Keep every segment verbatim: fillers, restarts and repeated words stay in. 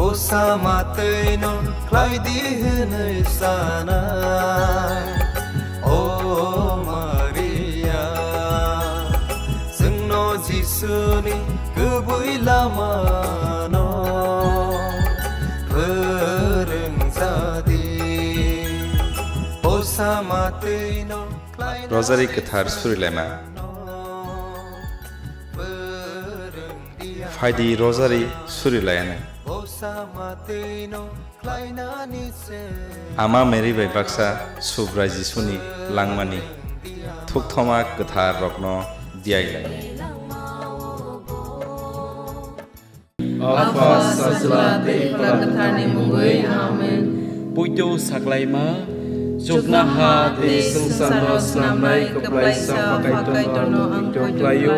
Osa matwino khlai di hwnwi sana, O Maria, chwngno Jisuni kubui lamano phwrwng ja di. Osa matwino khlai Rosary kwthar surilaima. Phaidi rosary surilaina. Ama Mary bai baksa Subrai Jisuni langmani thukthoma kwthar rokno diyailai. Apha, Sajla tei Phola Kwtharni mungwi. Amen. Poito saklaima, chuknoha tei swngcharno snamnai kwplaisa Kaitorno ang poito khlaio.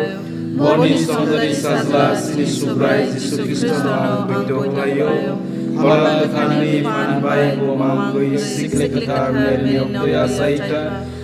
Boni songdari Sajla chini Subrai Jisu Khristono ang poito khlaio. Phola Kwtharni phan bai bo mangwi Sikli Kwthar Mary ni oktwi achaikha.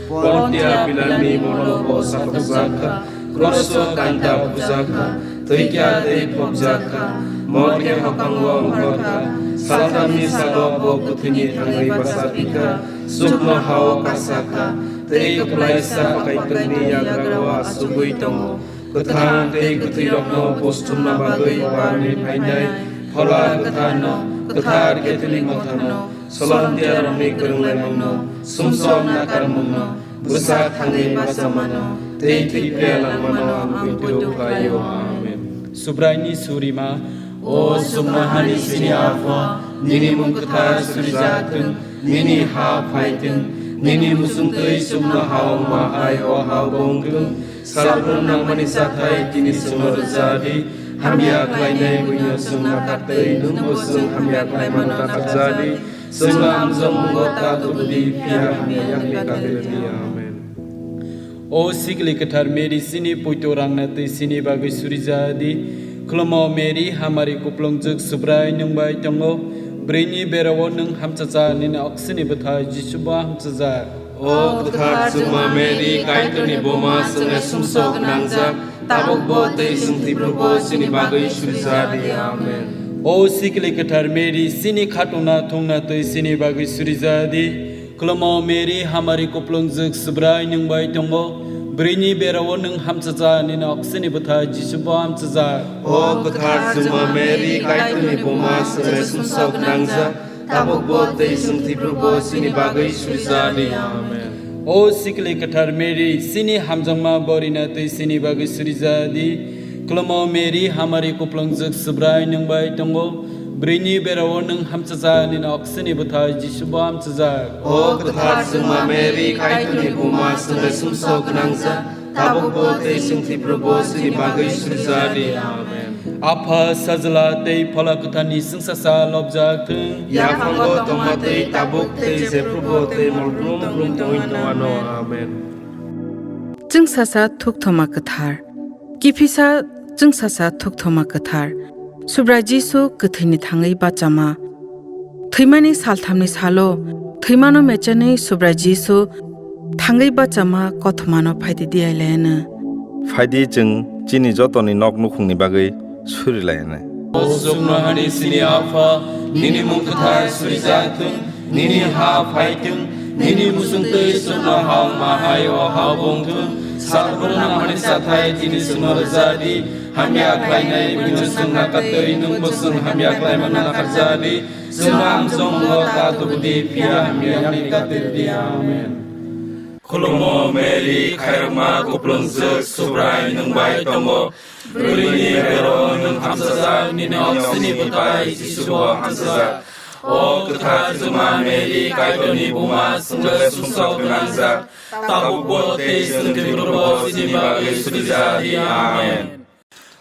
Pontia Pilatni molo bo sakjakha. Kroso kanta bujakha, thwikha tei phobjakha, morke hakango ongkhorkha, salthamni salo bo kwthwini thangwi bachapikha, chuknohao kasakha, tei kwplaisa Kaitorni yagrao achugwi tongo. Kwthang tei kwthwirokno buchumna bagwi barni phainai Phola Kwtharno, kwthar Catholic Motharno, Solomtiarokni kwrwnglaimungno, sumsok nakarmungno, bwsa thangwi bachamano tei thwi phiya langmano ang poito khlaio. Amen. Subraini surima. O chuknohani chini Apha, nini mung kwthar surijak thung, nini ha phai thung, nini muchungtwi chuknoha wngma hai o hao bo wng thung. Salbrum nangmani chathai tini chwngno rwja di, hamya khlainai buino chwng nakar twi nwngbo chwng hamya khlaimano nakarja di. Chwngno amjokmungo ta tubu di, phiya hamya yakni kati rw di. Amen. O Sikli Kwthar Mary, chini poito rangna twi chini bagwi surija di. Khulumo Mary, hamari kuplungjwk, Subrai nwng bai tongo. Bwrwini berao nwng hamchacha, nini oksini bwthai Jisubo hamchacha. O kwthar chwngma Mary, Kaitorni buma, chwngno sumsok gwnangjak, tabukbo tei chwng thwiphrubo chini bagwi surija di. Amen. O Sikli Kwthar Mary, chini khatungna thungna twi chini bagwi surija di. Khulumo Mary, hamari kuplungjwk, Subrai nwng bai tongo. Bwrwini berao nwng hamchacha, nini oksini bwthai Jisubo hamchacha. O kwthar chwngma Mary, Kaitorni buma, chwngno sumsok gwnangjak, tabukbo tei chwng thwiphrubo chini bagwi surija di. Amen. O Sikli Kwthar Mary, chini hamjakma borina twi chini bagwi surija di. Khulumo Mary, hamari kuplungjwk, Subrai nwng bai tongo. Bwrwini berao nwng hamchacha, nini oksini bwthai Jisubo hamchacha. O kwthar chwngma Mary, Kaitorni buma, chwngno sumsok gwnangjak, tabukbo tei chwng thwiphrubo chini bagwi surija di. Amen. Apha, Sajla tei Phola Kwtharni chwngsacha lobjak thung. Yaphango tongma twi tabuk tei jephrubo tei molbrum brum tongwi tongwano. Amen. Chwngsacha thukthoma kwthar. Kiphilsa chwngsacha thukthoma kwthar. Subrai Jisu kwthwini thangwi bachama. Thwimani salthamni salo, thwimano mechenwi Subrai Jisu thangwi bachama kothomano phaidi diyailaiano. Phaidi chwng chini jotoni nok nukhungni bagwi surilaiano. O chuknohani chini Apha, nini mung kwthar surijak thung, nini ha phai thung, nini muchungtwi chuknoha wngma hai o hao bo wng thung. Salbrum nangmani chathai tini chwngno rwja di, hamya khlainai buino chwng nakar twi nwngbo chwng hamya khlaimano nakarja di. Chwngno amjokmungo ta tubu di, phiya hamya yakni kati rw di. Amen. Khulumo Mary, khairokma kuplungjwk, Subrai nwng bai tongo. Bwrwini berao nwng hamsajak, nini oksini bwthai Jisubo hamsajak. O kwthar chwngma Mary, Kaitorni buma, chwngno sumsok gwnangjak, tabukbo tei chwng thwiphrubo chini bagwi surija di. Amen.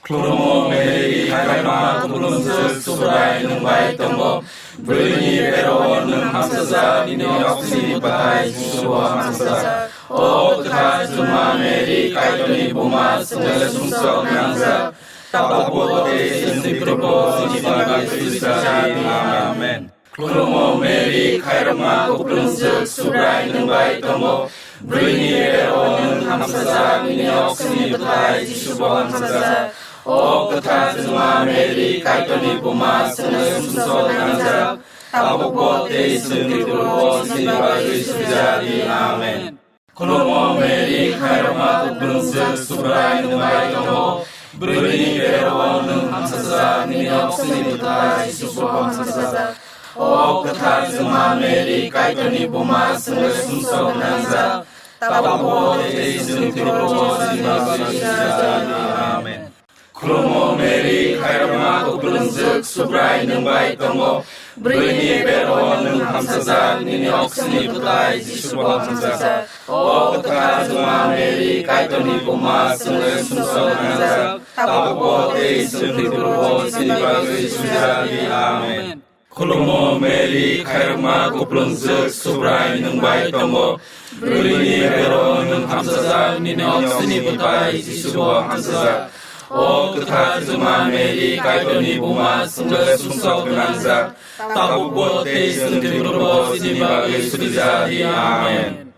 Khulumo Mary, khairokma kuplungjwk, Subrai nwng bai tongo. Bwrwini berao nwng hamsajak, nini oksini bwthai Jisubo hamsajak. O kwthar chwngma Mary, Kaitorni buma, chwngno sumsok gwnangjak, tabukbo tei chwng thwiphrubo chini bagwi surija di. Amen. Khulumo Mary, khairokma kuplungjwk, Subrai nwng bai tongo. Bwrwini berao nwng hamsajak, nini oksini bwthai Jisubo hamsajak. O kwthar Juma Mary, Kaitorni buma, chwngno sumsok nangjak, tabukbo tei chwngni phurubo chini bagwi suijak di. Amen. Khulumo Mary, khairokma kuplungjwk, Subrai nwng bai tongo. Bwrwini berao nwng hamsajak, nini oksini bwtai Jisubo hamsajak. O kwthar Juma Mary, Kaitorni buma, chwngno sumsok nangjak, tabukbo tei chwngni phurubo chini bagwi suijak di. Amen. Khulumo Mary, khairokma kuplungjwk, Subrai nwng bai tongo. Bwrwini berao nwng hamsajak, nini oksini bwtai Jisubo hamsajak. O kwthar Juma Mary, Kaitorni buma, chwngno sumsok nangjak, tabukbo tei chwngni phurubo chini bagwi suijak di. Amen. Khulumo Mary, khairokma kuplungjwk, Subrai nwng bai tongo. Bwrwini berao nwng hamsajak, nini oksini bwtai Jisubo hamsajak. O kwthar Juma Mary, Kaitorni buma, chwngno sumsok nangjak, tabukbo tei chwngni phurubo chini bagwi suijak di. Amen.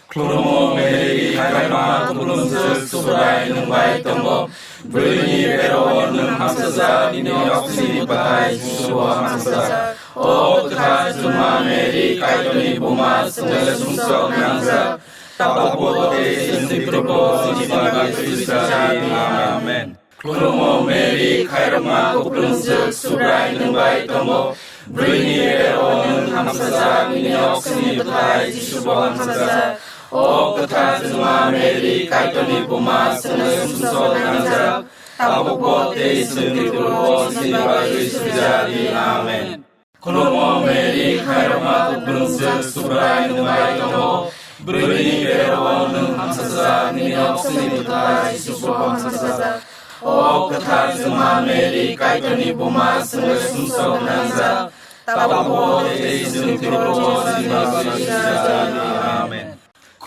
Khulumo Mary, khairokma kuplungjwk, Subrai nwng bai tongo. Bwrwini berao nwng hamsajak, nini oksini bwtai Jisubo hamsajak. O kwthar Juma Mary, Kaitorni buma, chwngno sumsok nangjak, tabukbo tei chwngni phurubo chini bagwi suijak di. Amen. Khulumo Mary, khairokma kuplungjwk, Subrai nwng bai tongo. Bwrwini berao nwng hamsajak, nini oksini bwtai Jisubo hamsajak. O kwthar Juma Mary, Kaitorni buma, chwngno sumsok nangjak, tabukbo tei chwngni phurubo chini bagwi suijak di. Amen. Khulumo Mary, khairokma kuplungjwk, Subrai nwng bai tongo. Bwrwini berao nwng hamsajak, nini oksini bwtai Jisubo hamsajak. O kwthar Juma Mary, Kaitorni buma, chwngno sumsok nangjak, tabukbo tei chwngni phurubo chini bagwi suijak di. Amen.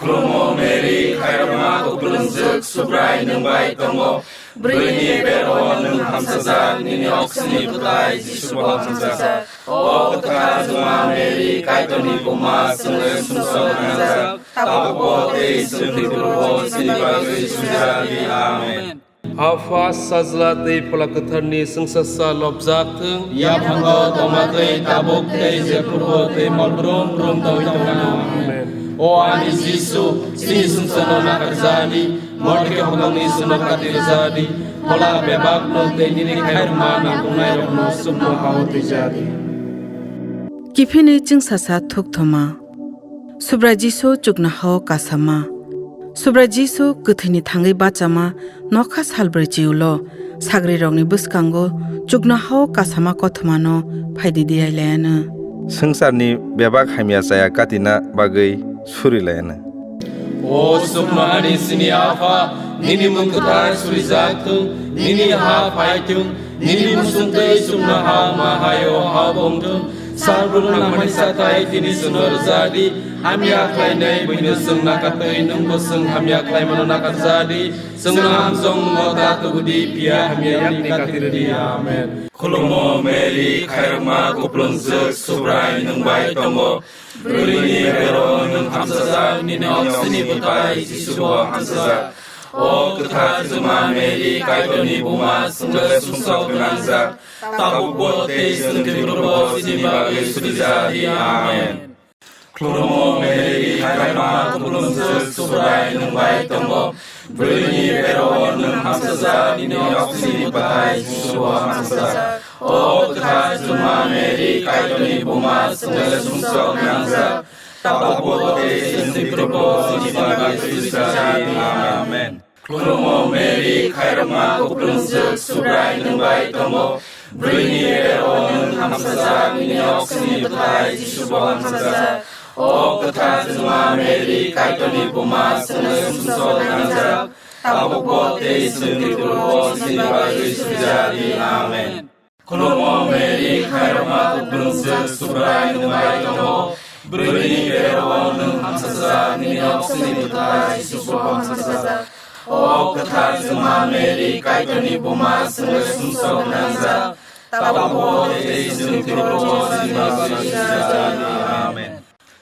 Khulumo Mary, khairokma kuplungjwk, Subrai nwng bai tongo. Bwrwini berao nwng hamsajak, nini oksini bwtai Jisubo hamsajak. O kwthar Juma Mary, Kaitorni buma, chwngno sumsok nangjak, tabukbo tei chwngni phurubo chini bagwi suijak di. Amen. Apha, Sajla tei Phola Kwtharni chwngsasa lobjak thung. Yaphango tongma twi tabuk tei jephrubo tei mol brum brum tongwi tongthung. Amen. O ani Jisu, chini sumsokno nakarjadi, morke hokdongni sumno katirjadi, phola bebakno tei nini khairokma nangkuknairokno sumno hao twijadi. Kiphilni chwngsasa thukthoma. Subrai Jisu chuknohao kasama. Subrai Jisu kwthwini thangwi bachama nokha salbrwi chiulo, sagrirokni bwskango chuknohao kasama kothomano phaidi diyailaiano. Swngcharni bebak hamya chaya katina bagwi surilayano. O chuknohani chini Apha, nini mung kwthar surijak thung, nini ha phai thung, nini muchung twi chuknoha wngma hai-o ha-o wng thung. Salbrumno nangmani sathai tini chwngno rwja di, hamya khlainai buino chwng nakar twi nwngbo chwng hamya khlaimano nakar ja di. Chwngno hamjokmungo da tubu di, phiya hamya yakni katir di. Amen. Khulumo Mary, khairokma kuplungjwk, Subrai nwng bai tongo. Bwrwini berao nwng hamsajak, nini oksini bwtai Jisubo hamsajak. O kwthar Juma Mary, Kaitorni buma, chwngno sumsok gwnangjak, tabukbo tei chwngni phurubo chini bagwi surijak di. Amen. Khulumo Mary, khairokma kuplungjwk, Subrai nwng bai tongo. Bwrwini berao nwng hamsajak, nini oksini bwtai Jisubo hamsajak. O kwthar Juma Mary, Kaitorni buma, chwngno sumsok gwnangjak, tabukbo tei chwngni phurubo chini bagwi surijak di. Amen. Khulumo Mary, khairokma kuplungjwk, Subrai nwng bai tongo. Bwrwini berao nwng hamsajak, nini oksini bwtai Jisubo hamsajak. O kwthar Juma Mary, Kaitorni buma, chwngno sumsok gwnangjak, tabukbo tei chwngni phurubo chini bagwi surijak di. Amen. Khulumo Mary, khairokma kuplungjwk, Subrai nwng bai tongo. Bwrwini berao nwng hamsajak, nini oksini bwtai Jisubo hamsajak. O kwthar Juma Mary, Kaitorni buma, chwngno sumsok gwnangjak, tabukbo tei chwngni phurubo chini bagwi surijak di. Amen.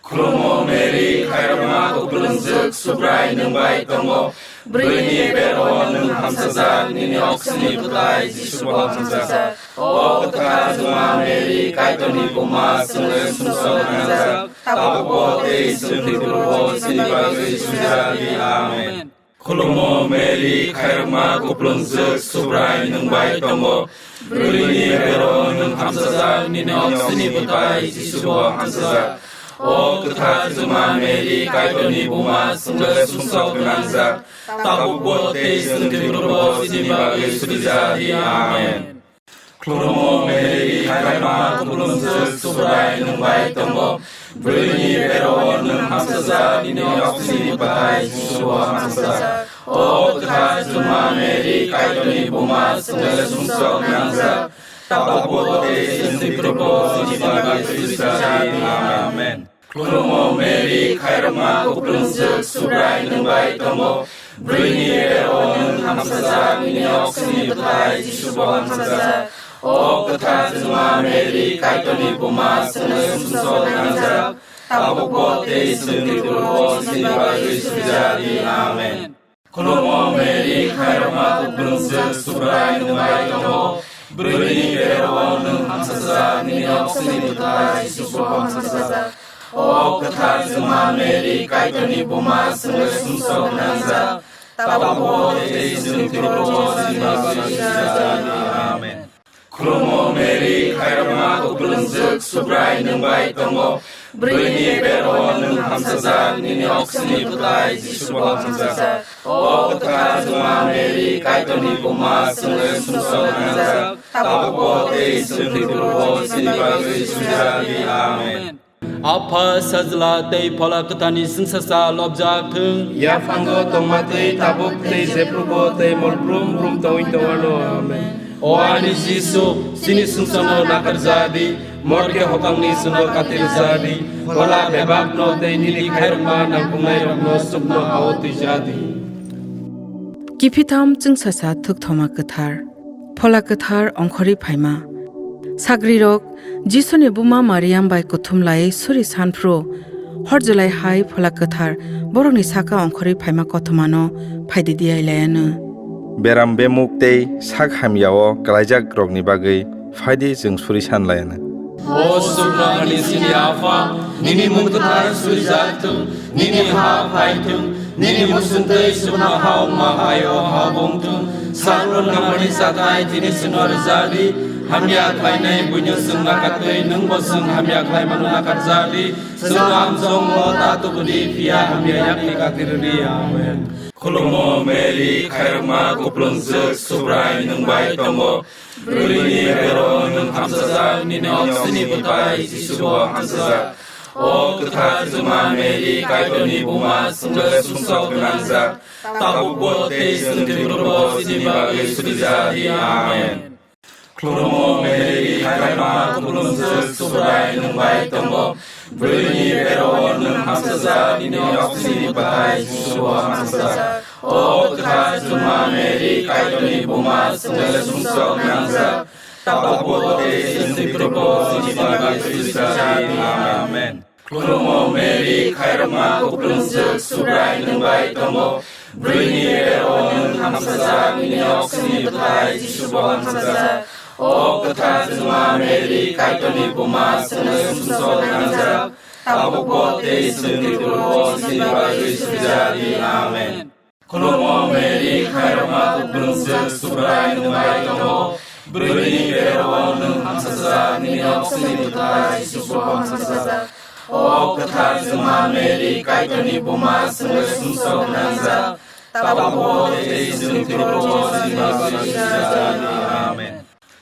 Khulumo Mary, khairokma kuplungjwk, Subrai nwng bai tongo. Bwrwini bero nwng hamsajak, nini oksini bwtai Jisu bo hamsajak. O kwthar Juma Mary, Kaitorni buma, chwngno sumsok nangjak, tabukbo tei chwng thwiphurubo chini bagwi sujadi. Amen. Khulumo Mary, khairokma kuplungjwk, Subrai nwng bai tongo. Bwrwini bero nwng hamsajak, nini oksini bwtai Jisu bo hamsajak. O kwthar Juma Mary, Kaitorni buma, chwngno sumsok nangjak, tabukbo tei chwng thwiphurubo chini bagwi sujadi. Amen. Khulumo Mary, khairokma kuplungjwk, Subrai nwng bai tongo. Bwrwini bero nwng hamsajak, nini oksini bwtai Jisu bo hamsajak. O kwthar Juma Mary, Kaitorni buma, chwngno sumsok nangjak, tabukbo tei chwng thwiphurubo chini bagwi sujadi. Amen. Khulumo Mary, khairokma kuplungjwk, Subrai nwng bai tongo. Bwrwini bero nwng hamsajak, nini oksini bwtai Jisu bo hamsajak. O kwthar Juma Mary, Kaitorni buma, chwngno sumsok nangjak, tabukbo tei chwng thwiphurubo chini bagwi sujadi. Amen. Khulumo Mary, khairokma kuplungjwk, Subrai nwng bai tongo. Bwrwini bero nwng hamsajak, nini oksini bwtai Jisu bo hamsajak. O kwthar Juma Mary, Kaitorni buma, chwngno sumsok nangjak, tabukbo tei chwng thwiphurubo chini bagwi sujadi. Amen. Khulumo Mary, khairokma kuplungjwk, Subrai nwng bai tongo. Bwrwini bero nwng hamsajak, nini oksini bwtai Jisu bo hamsajak. O kwthar Juma Mary, Kaitorni buma, chwngno sumsok nangjak, tabukbo tei chwng thwiphurubo chini bagwi sujadi. Amen. Apha, Sajla tei Phola Kwtharni chwngsacha lobjak thung. Yaphango tongma twi tabuk tei jephrubo tei mol brum brum tongwi tongwano. Amen. O ani Jisu, chini sumsokno nakarjadi, morke hokongni chwngno katirjadi, phola bebakno tei nini khairokma nangkuknairokno chukno ha-o twijadi. Kiphitham chwngsacha thukthoma kwthar. Phola kwthar ongkhorwi phaima. Sagrirok Jisuni buma Mariam bai kuthum laiwi suri sanphru, horjwlai hai Phola Kwthar borokni saka ongkhorwi phaima kothomano phaidi di ai laianw. Beram bemuk tei sak hamyao kwlaijakrokni bagwi phaidi chwng suri san laianw. O Subraiyung, chini Apha, nini mung kwthar surijak thung, nini ha phai thung, nini muchung twi chukno ha wngma hai o ha-o wng thung. Sakno nangmani chathai tini chwngno rwja di. Hamya khlainai buino chwng nakar twi nwngbo chwng hamya khlaimano nakar ja di. Chwngno amchongno ta tubu di, phiya hamya yakni kati rw di. Amen. Khulumo Mary, khairokma kuplungjwk, Subrai nwng bai tongo. Bwrwini bero nwng hamsajak, nini oksini bwtai Jisu bo hamsajak. O kwthar Juma Mary, Kaitorni buma, chwngno sumsok gwnangjak, tabukbo tei chwng thwiphurubo chini bagwi suri ja di. Amen. Khulumo Mary, khairokma kuplungjwk, Subrai nwng bai tongo. Bwrwini bero nwng hamsajak, nini oksini bwtai Jisu bo hamsajak. O kwthar Juma Mary, Kaitorni buma, chwngno sumsok nangjak, tabukbo tei chwng thwiphurubo chini bagwi suri ja di. Amen. Khulumo Mary, khairokma kuplungjwk, Subrai nwng bai tongo. Bwrwini bero nwng hamsajak, nini oksini bwtai Jisu bo hamsajak. O kwthar Juma Mary, Kaitorni buma, chwngno sumsok nangjak, tabukbo tei chwng thwiphurubo chini bagwi suri ja di. Amen. Khulumo Mary, khairokma kuplungjwk, Subrai nwng bai tongo. Bwrwini bero nwng hamsajak, nini oksini bwtai Jisu bo hamsajak. O kwthar Juma Mary, Kaitorni buma, chwngno sumsok nangjak, tabukbo tei chwng thwiphurubo chini bagwi suri ja di. Amen.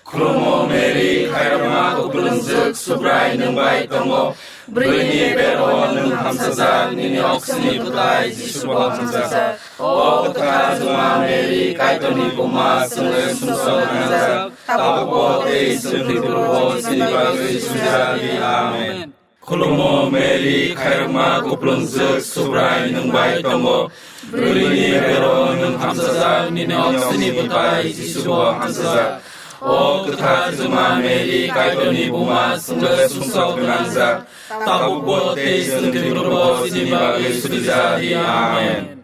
Khulumo Mary, khairokma kuplungjwk, Subrai nwng bai tongo. Bwrwini bero nwng hamsajak, nini oksini bwtai Jisu bo hamsajak. O kwthar Juma Mary, Kaitorni buma, chwngno sumsok nangjak, tabukbo tei chwng thwiphurubo chini bagwi suri ja di. Amen. Khulumo Mary, khairokma kuplungjwk, Subrai nwng bai tongo. Bwrwini bero nwng hamsajak, nini oksini bwtai Jisu bo hamsajak. O kwthar Juma Mary, Kaitorni buma, chwngno sumsok gwnangjak, tabukbo tei chwng thwiphrubo chini bagwi suri ja di. Amen.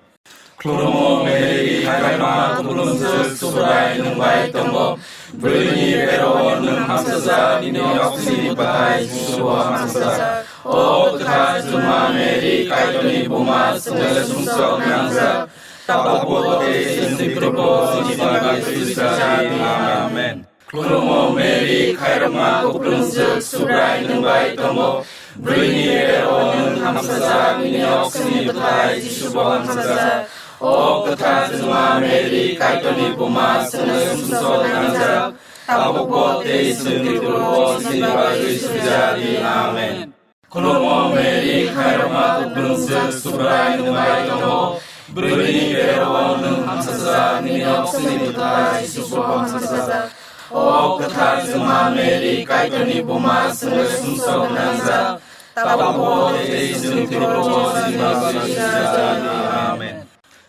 Khulumo Mary, khairokma kuplungjwk, Subrai nwng bai tongo. Bwrwini bero-o nwng hamsajak, nini oksini bwthai Jisubo hamsajak. O kwthar Juma Mary, Kaitorni buma, chwngno sumsok gwnangjak, tabukbo tei chwng thwiphrubo chini bagwi suri ja di. Amen. Khulumo Mary, khairokma kuplungjwk, Subrai nwng bai tongo. Bwrwini bero-o nwng hamsajak, nini oksini bwthai Jisubo hamsajak. O kwthar Juma Mary, Kaitorni buma, chwngno sumsok gwnangjak, tabukbo tei chwng thwiphrubo chini bagwi suri ja di. Amen. Khulumo Mary, khairokma kuplungjwk, Subrai nwng bai tongo. Bwrwini bero-o nwng hamsajak, nini oksini bwthai Jisubo hamsajak. O kwthar Juma Mary, Kaitorni buma, chwngno sumsok gwnangjak, tabukbo tei chwng thwiphrubo chini bagwi suri ja di. Amen.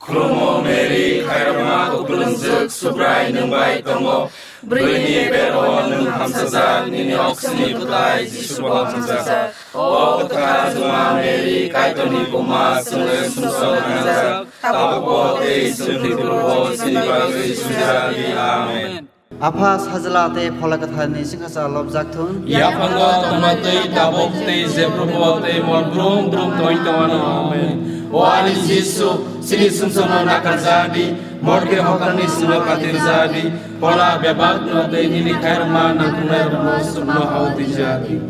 Khulumo Mary, khairokma kuplungjwk, Subrai nwng bai tongo. Bwrwini bero-o nwng hamsajak, nini oksini bwthai Jisubo hamsajak. O kwthar Juma Mary, Kaitorni buma, chwngno sumsok gwnangjak, tabukbo tei chwng thwiphrubo chini bagwi suri ja di. Amen. Apha, Sajla tei Phola Kwtharni chwngsacha lobjak thun. Yaphango tongma twi tabuk tei jephrubo tei mol brum brum tongwi tongwano. Amen. O ani Jisu, chini sumsokno nakarja di, morke hokarni sino katirja di, phola bebakno tei nini khairokma nangkuknairokno chukno hao tija di.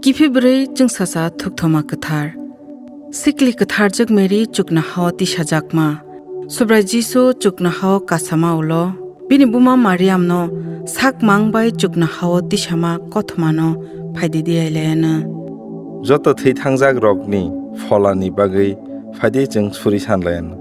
Kiphilwi chwngsacha thukthoma kwthar. Sikli kwtharjwk Mary chuknohao tisajakma. Subrai Jisu chuknohao kasama ulo. Bini buma Mariamno sak mang bai chuknohao tisama kothomano phaidi di ailaiano. Joto thwi thangjak rokni pholani bagwi phaidi chwng suri sanlaiano.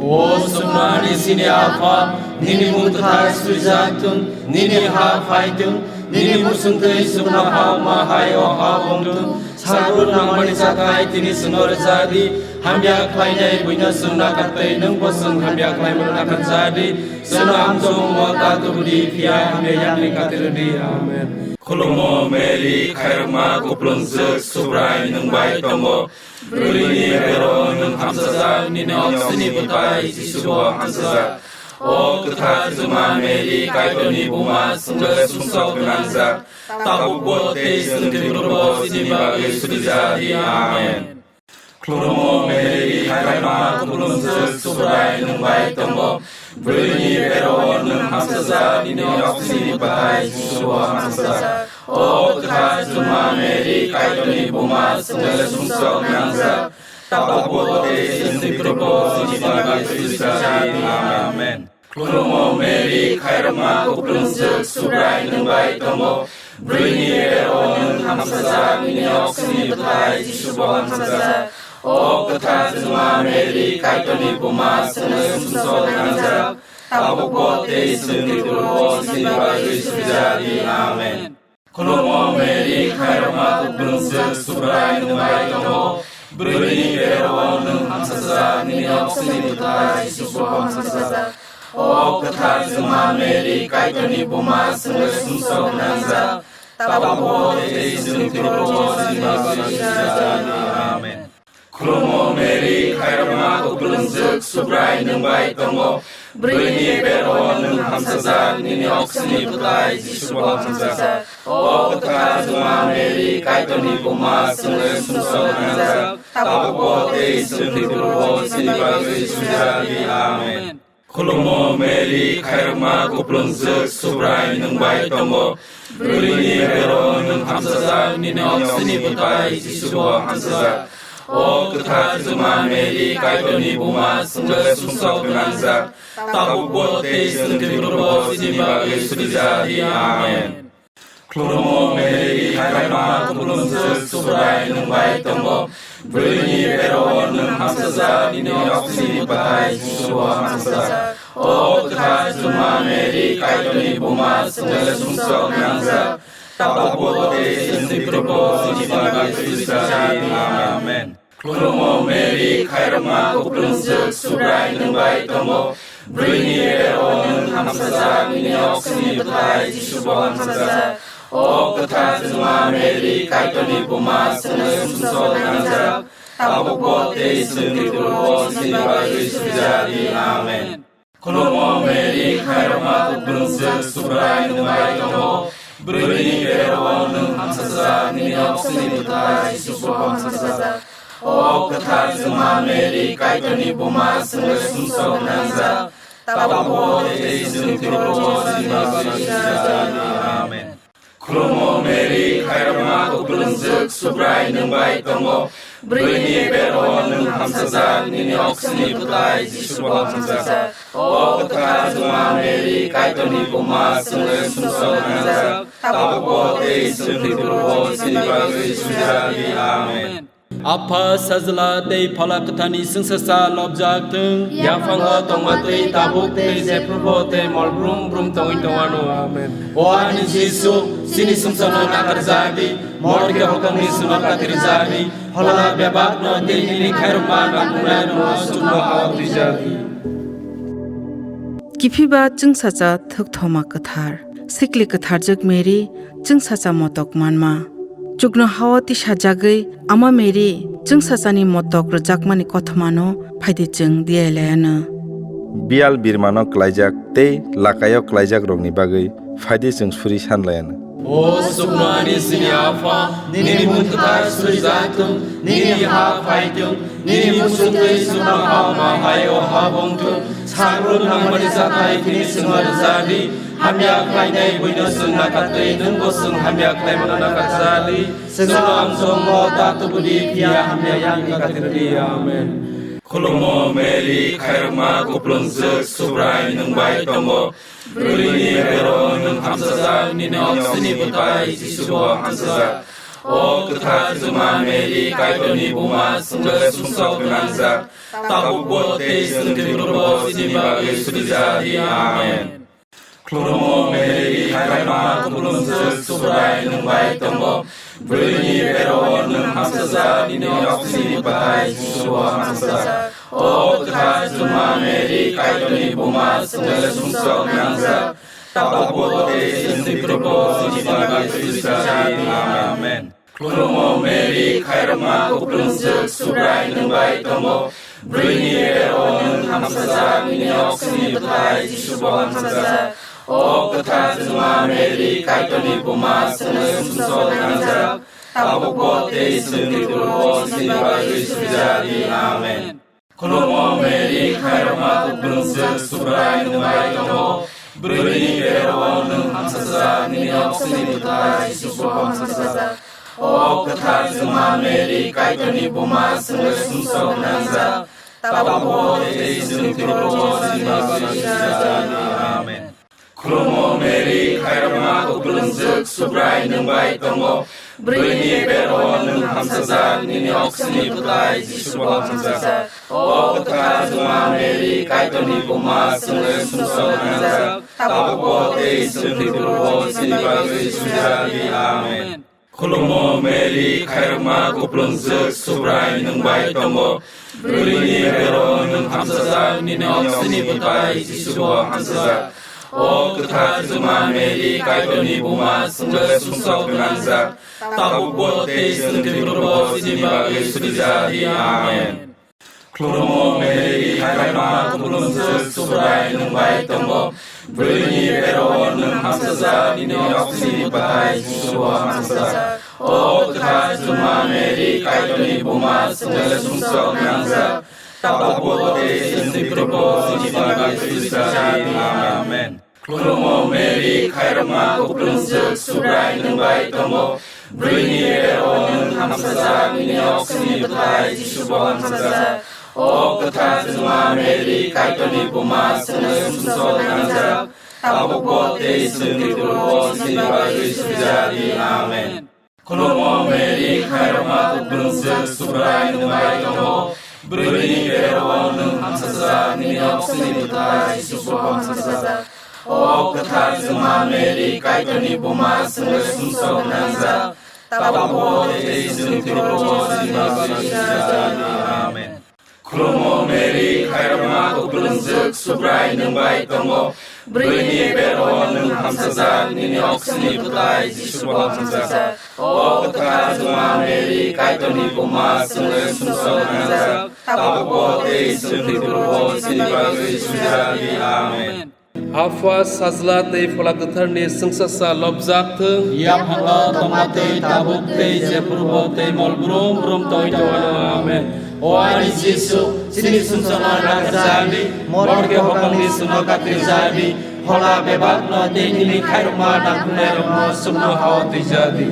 O chuknohani chini Apha, nini mung kwthar suijak thung, nini ha phai thung, nini muchungtwi chuknohao ma hai o ha wng thung. Salbur nangmani chakhai tini chwngno rwja di, hamya khlainai buino chwng nakar tei nwngbo chwng hamya khlaimano nakar ja di. Chwngno amchong wngmo ta tubu di, phiya hamya yakni katir di. Amen. Khulumo Mary, khairokma kuplungjwk, Subrai nwng bai tongo. Bwrwini bero-o nwng hamsajak, nini oksini bwthai Jisubo hamsajak. O kwthar Juma Mary, Kaitorni buma, chwngno sumsok gwnangjak, tabukbo tei chwng thwiphrubo chini bagwi suri ja di. Amen. Khulumo Mary, khairokma kuplungjwk, Subrai nwng bai tongo. Bwrwini bero-o nwng hamsajak, nini oksini bwthai Jisubo hamsajak. O kwthar Juma Mary, Kaitorni buma, chwngno sumsok gwnangjak, tabukbo tei chwng thwiphrubo chini bagwi suri ja di. Amen. Khulumo Mary, khairokma kuplungjwk, Subrai nwng bai tongo. Bwrwini bero-o nwng hamsajak, nini oksini bwthai Jisubo hamsajak. O kwthar Juma Mary, Kaitorni buma, chwngno sumsok gwnangjak, tabukbo tei chwng thwiphrubo chini bagwi suri ja di. Amen. Khulumo Mary, khairokma kuplungjwk, Subrai nwng bai tongo. Bwrwini bero-o nwng hamsajak, nini oksini bwthai Jisubo hamsajak. O kwthar Juma Mary, Kaitorni buma, chwngno sumsok gwnangjak, tabukbo tei chwng thwiphrubo chini bagwi suri ja di. Amen. Khulumo Mary, khairokma kuplungjwk, Subrai nwng bai tongo. Bwrwini bero-o nwng hamsajak, nini oksini bwthai Jisubo hamsajak. O kwthar Juma Mary, Kaitorni buma, chwngno sumsok gwnangjak, tabukbo tei chwng thwiphrubo chini bagwi suri ja di. Amen. Khulumo Mary, khairokma kuplungjwk, Subrai nwng bai tongo. Bwrwini bero-o nwng hamsajak, nini oksini bwthai Jisubo hamsajak. O kwthar Juma Mary, Kaitorni buma, chwngno sumsok gwnangjak, tabukbo tei chwng thwiphrubo chini bagwi suri ja di. Amen. Khulumo Mary, khairokma kuplungjwk, Subrai nwng bai tongo. Bwrwini bero-o nwng hamsajak, nini oksini bwthai Jisubo hamsajak. O kwthar Juma Mary, Kaitorni buma, chwngno sumsok gwnangjak, tabukbo tei chwng thwiphrubo chini bagwi suri ja di. Amen. Khulumo Mary, khairokma kuplungjwk, Subrai nwng bai tongo. Bwrwini bero nwng hamsajak, nini oksini bwthai Jisu bo hamsajak. O kwthar Juma Mary, Kaitorni buma, chwngno sumsok nangjak, tabukbo tei chwngni phurubo chini bagwi suri ja di. Amen. Khulumo Mary, khairokma kuplung swk, Subrai nwng bai tongo. Bwrwini bero nwng hamsajak, nini oksini bwthai Jisu bo hamsajak. O kwthar Juma Mary, Kaitorni buma, chwngno sumsok nangjak, tabukbo tei chwngni phurubo chini bagwi suri ja di. Amen. Khulumo Mary, khairokma kuplung swk, Subrai nwng bai tongo. Bwrwini bero nwng hamsajak, nini oksini bwthai Jisu bo hamsajak. O kwthar Juma Mary, Kaitorni buma, chwngno sumsok nangjak, tabukbo tei chwngni phurubo chini bagwi suri ja di. Amen. Apha, Sajla tei Phola Kwtharni chwngsacha lobjak thung. Yaphango tongma twi tabuk tei jephrubo tei mol brum brum tongwi tongwano. Amen. O ani Jisu, chini sumsokno nakarjak di, morke hokomni sumok katirjak di, phola bebakno tei nini khairokma nangkuknairokno chukno hao twijak di. Kiphiba chwngsacha thukthoma kwthar, sikli kwtharjak Mary, chwngsacha motok manma. Chukno hao tisajagwi Ama Mary, chwngsachani motok rwjakmani kothomano phaidi chwng diyailaiano. Biyal birmano klaijak tei lakaio klaijak rokni bagwi phaidi chwng suri sanlaiano. O chukno ani chini Apha, nini mung kwthar surijak thung, nini ha phai thung, nini muchung twi chukno ha ma hai o ha bong thung. Sagrung nangmani chathai phini chwngno rwja di, hamya khlainai buino chwng nakar twi nwngbo chwng hamya khlaimano nakarja di. Chwngno amchongno ta tubu di, phiya hamya yakni katir di. Amen. Khulumo Mary, khairokma kuplung swk, Subrai nwng bai tongo. Bwrwini bero nwng hamsajak, nini oksini bwthai Jisu bo hamsajak. O kwthar Juma Mary, Kaitorni buma, chwngno sumsok gwnangjak, tabukbo tei chwngni phurubo chini bagwi suri ja di. Amen. Khulumo Mary, khairokma kuplung swk, Subrai nwng bai tongo. Bwrwini bero nwng hamsajak, nini oksini bwthai Jisu bo hamsajak. O kwthar Juma Mary, Kaitorni buma, chwngno sumsok nangjak, tabukbo tei chwngni phurubo chini bagwi suri ja di. Amen. Khulumo Mary, khairokma kuplung swk, Subrai nwng bai tongo. Bwrwini bero nwng hamsajak, nini oksini bwthai Jisu bo hamsajak. O kwthar Juma Mary, Kaitorni buma, chwngno sumsok nangjak, tabukbo tei chwngni phurubo chini bagwi suri ja di. Amen. Khulumo Mary, khairokma kuplung swk, Subrai nwng bai tongo. Bwrwini bero nwng hamsajak, nini oksini bwthai Jisu bo hamsajak. O kwthar Juma Mary, Kaitorni buma, chwngno sumsok nangjak, tabukbo tei chwngni phurubo chini bagwi suri ja di. Amen. Khulumo Mary, khairokma kuplung swk, Subrai nwng bai tongo. Bwrwini bero nwng hamsajak, nini oksini bwthai Jisu bo hamsajak. O kwthar Juma Mary, Kaitorni buma, chwngno sumsok nangjak, tabukbo tei chwngni phurubo chini bagwi suri ja di. Amen. Khulumo Mary, khairokma kuplung swk, Subrai nwng bai tongo. Bwrwini bero nwng hamsajak, nini oksini bwthai Jisu bo hamsajak. O kwthar Juma Mary, Kaitorni buma, chwngno sumsok gwnangjak, tabukbo tei chwngni phurubo chini bagwi suri ja di. Amen. Khulumo Mary, khairokma kuplung swk, Subrai nwng bai tongo. Bwrwini bero nwng hamsajak, nini oksini bwthai Jisu bo hamsajak. O kwthar Juma Mary, Kaitorni buma, chwngno sumsok nangjak, tabukbo tei chwngni phurubo chini bagwi suri ja di. Amen. Khulumo Mary, khairokma kuplung swk, Subrai nwng bai tongo. Bwrwini bero nwng hamsajak, nini oksini bwthai Jisu bo hamsajak. O kwthar Juma Mary, Kaitorni buma, chwngno sumsok nangjak, tabukbo tei chwngni phurubo chini bagwi suri ja di. Amen. Khulumo Mary, khairokma kuplung swk, Subrai nwng bai tongo. Bwrwini bero nwng hamsajak, nini oksini bwthai Jisu bo hamsajak. O kwthar Juma Mary, Kaitorni buma, chwngno sumsok nangjak, tabukbo tei chwngni phurubo chini bagwi suri ja di. Amen. Khulumo Mary, khairokma kupulungjwk, Subrai nwng bai tongo. Bwrwini bero nwng hamsajak, nini oksini bwtai Jisu bo hamsajak. O kwthar Juma Mary, Kaitorni buma, chwngno sumsok nangjak, tabukbo tei chwng thwiphurubo chini bagwi sujak di. Amen. Apha, Sajla tei Phola Kwtharni chwngsasa lobjak thung. Yaphango tongma tei tabuk tei jephurubo tei mol brum brum tongwi tongwano. Amen. O ani Jisu, chini sumsokno nakarjadi, morke hokongni sumno katirjadi, phola bebakno tei nini khairokma nangkuknairokno sumno hao twijadi.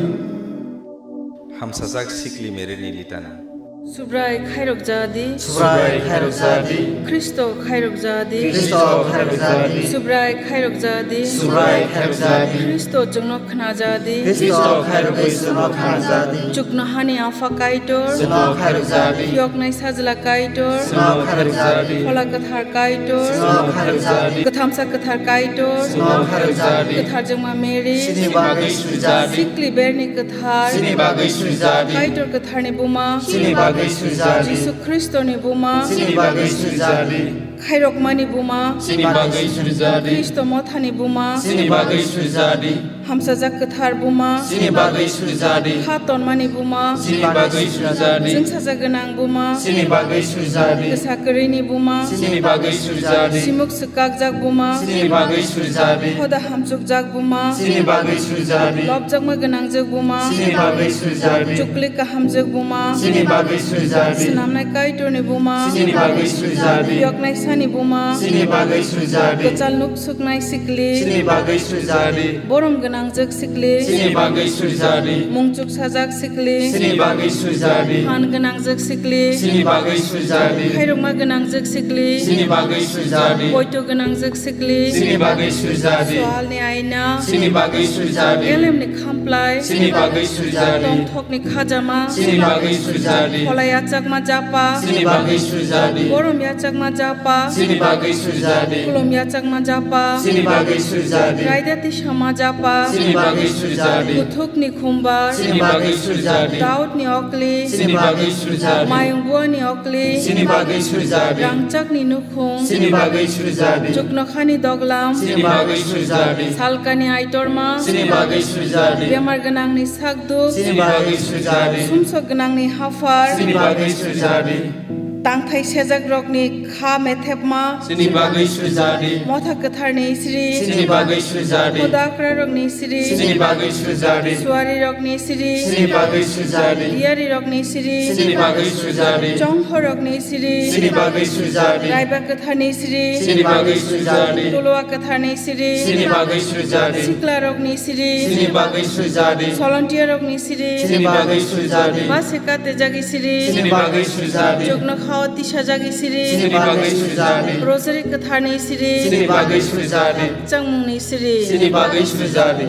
Hamsajak sikli Mary ni litana. Subrai khairok jadi. Subrai khairok jadi. Khristo khairok jadi. Khristo khairok jadi. Subrai khairok jadi. Subrai khairok jadi. Khristo chwngno khna jadi. Khristo khairok bai chwngno khna jadi. Chuknohani Apha Kaitor. Chwngno khairok jadi. Yoknai Sajla Kaitor. Chwngno khairok jadi. Phola Kwthar Kaitor. Chwngno khairok jadi. Kwthamsa Kwthar Kaitor. Chwngno khairok jadi. Kwthar Jwngma Mary. Chini bagwi sujadi. Sikli Berni Kwthar. Chini bagwi sujadi. Kaitor Kwtharni Buma. Chini bagwi sujadi. Jisu Khristoni Buma. Chini bagwi sujadi. Khairokmani Buma. Chini bagwi sujadi. Khristo Mothani Buma. Chini bagwi sujadi. Hamsajak Kwthar Buma. Chini bagwi sujadi. Kha tonmani Buma. Chini bagwi sujadi. Chwngsajak gwnang Buma. Chini bagwi sujadi. Kwsa kwrwini Buma. Chini bagwi sujadi. Simuk swkakjak Buma. Chini bagwi sujadi. Hoda hamchukjak Buma. Chini bagwi sujadi. Lobjakma gwnangjwk Buma. Chini bagwi sujadi. Chuklik kahamjwk Buma. Chini bagwi sujadi. Swnamnai Kaitorni Buma. Chini bagwi sujadi. Yoknai Sani Buma. Chini bagwi sujadi. Kwchal nuk suknai sikli. Chini bagwi sujadi. Borom gwnangjwk sikli. Chini bagwi sujadi. Mungchuk sajak sikli. Chini bagwi sujadi. Phan gwnangjwk sikli. Chini bagwi sujadi. Khairokma gwnangjwk sikli. Chini bagwi sujadi. Poito gwnangjwk sikli. Chini bagwi sujadi. Swalni aina. Chini bagwi sujadi. Elemni khamplai. Chini bagwi sujadi. Tongthokni khajama. Chini bagwi sujadi. Phola yachakma japa. Chini bagwi sujadi. Borom yachakma japa. Chini bagwi sujadi. Khulum yachakma japa. Chini bagwi sujadi. Raida tisama japa. Chini bagwi sujadi. Kuthukni khumbar. Chini bagwi sujadi. Daudni okli. Chini bagwi sujadi. Mayung buani okli. Chini bagwi sujadi. Rangchakni nukhung. Chini bagwi sujadi. Chuknokhani doglam. Chini bagwi sujadi. Salkani aitorma. Chini bagwi sujadi. Bemar gwnangni sakduk. Chini bagwi sujadi. Sumsok gwnangni haphar. Chini bagwi sujadi. Tangthai sejakrokni kha methepma. Chini bagwi sujadi. Motha kwtharni sri. Chini bagwi sujadi. Hoda akrarokni sri. Chini bagwi sujadi. Suarirokni sri. Chini bagwi sujadi. Diyarirokni sri. Chini bagwi sujadi. Chonghorokni sri. Chini bagwi sujadi. Raiba kwtharni sri. Chini bagwi sujadi. Tolowa kwtharni sri. Chini bagwi sujadi. Siklarokni sri. Chini bagwi sujadi. Solontiyarokni sri. Chini bagwi sujadi. Base katejagi sri. Chini bagwi sujadi. Chuknokhao tisajagi sri. Chini bagwi sujadi. Rosary kwtharni sri. Chini bagwi sujadi. Changmungni sri. Chini bagwi sujadi.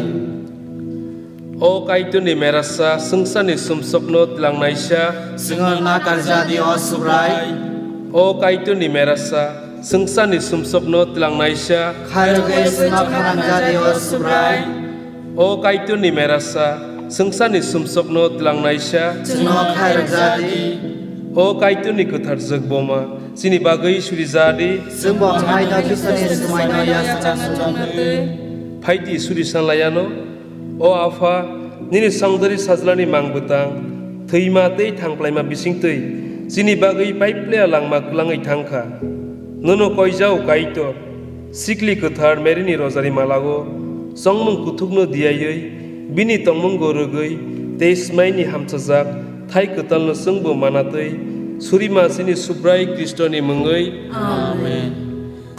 O Kaitorni merasa, swngcharni sumsokno twlangnaisa. Chwngno nakarjadi, o Subrai. O Kaitorni merasa, swngcharni sumsokno twlangnaisa. Khairogwi chwngno khanangjadi, o Subrai. O Kaitorni merasa, swngcharni sumsokno twlangnaisa. Chwngno khairokjadi. O Kaitorni kwthar jwk boma, chini bagwi surijadi. Chwngbo haino Khristoni swmaino yachakna swnamnatwi. Phaidi suri sanlayano. O Apha, nini songdari sajlani mang bwtang, thwima tei thangplaima bisingtwi chini bagwi paiplaya langma kwlangwi thangkha. Nono koijao Kaitor, sikli kwthar Maryni rosary malao chongmung kuthukno diyaiwi, bini tongmungo rwgwi tei smaini hamchajak thai kwtalno chwngbo manatwi, surima chini Subrai Khristoni mungwi. Amen.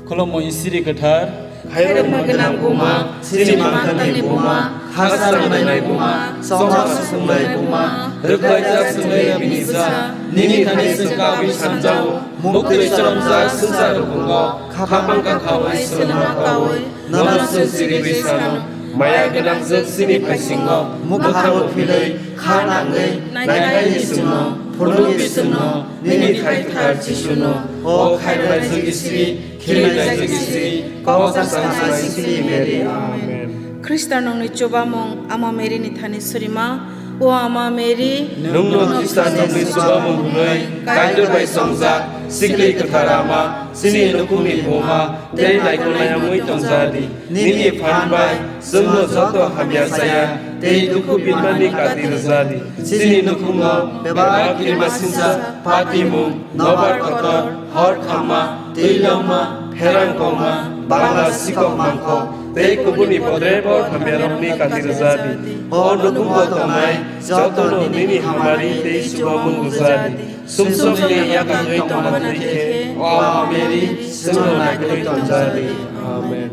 Khulumui siri kwthar. Khairokma gwnang buma, chini mangthani buma, ha sangnai buma, chongma susungnai buma, rwkhlaijak chwngwi bini bwsa, nini thani chwng kabwi sanjao, muktwi choromjak swngchar rukungo, khapang kakhawi swlwngma kawi, nono chwng chiriwi sano, maya gwnangjwk chini paisingo, mwkhango philwi, kha nangwi, naikhaini chwngno, phunukni chwngno, nini thaithar Jisuno, o khairoknaijwk siri, khirilaijak siri, kok chasana siri Mary. Amen. Khristanongni chubamung Ama Maryni thani surima, O Ama Mary, nwngno Khristanrokni chubamung hwnwi Kaitor bai chongjak, Sikli Kwthar Ama, chini nukhungni buma tei naikolnai wngwi tongja di. Nini phan bai chwngno joto hamya chaya tei dukhu binmani kati rwja di. Chini nukhungo bebak kirima sinsa, patimung, nobar kotor, hor khamma, twi longma, pherang kongma, bangla sikok mangkok tei kubuni bodre bor hamyarokni kati rwja di. O nukhungo tongnai jotono nini hamari tei chubamung rwja di. Sumsokni yakangwi tongma twi khe, O Ama Mary, chwngno naikolwi tongja di. Amen.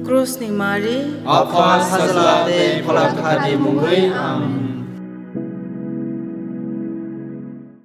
Krusni Mari, Apha, Sajla tei Phola Kwtharni mungwi. Amen.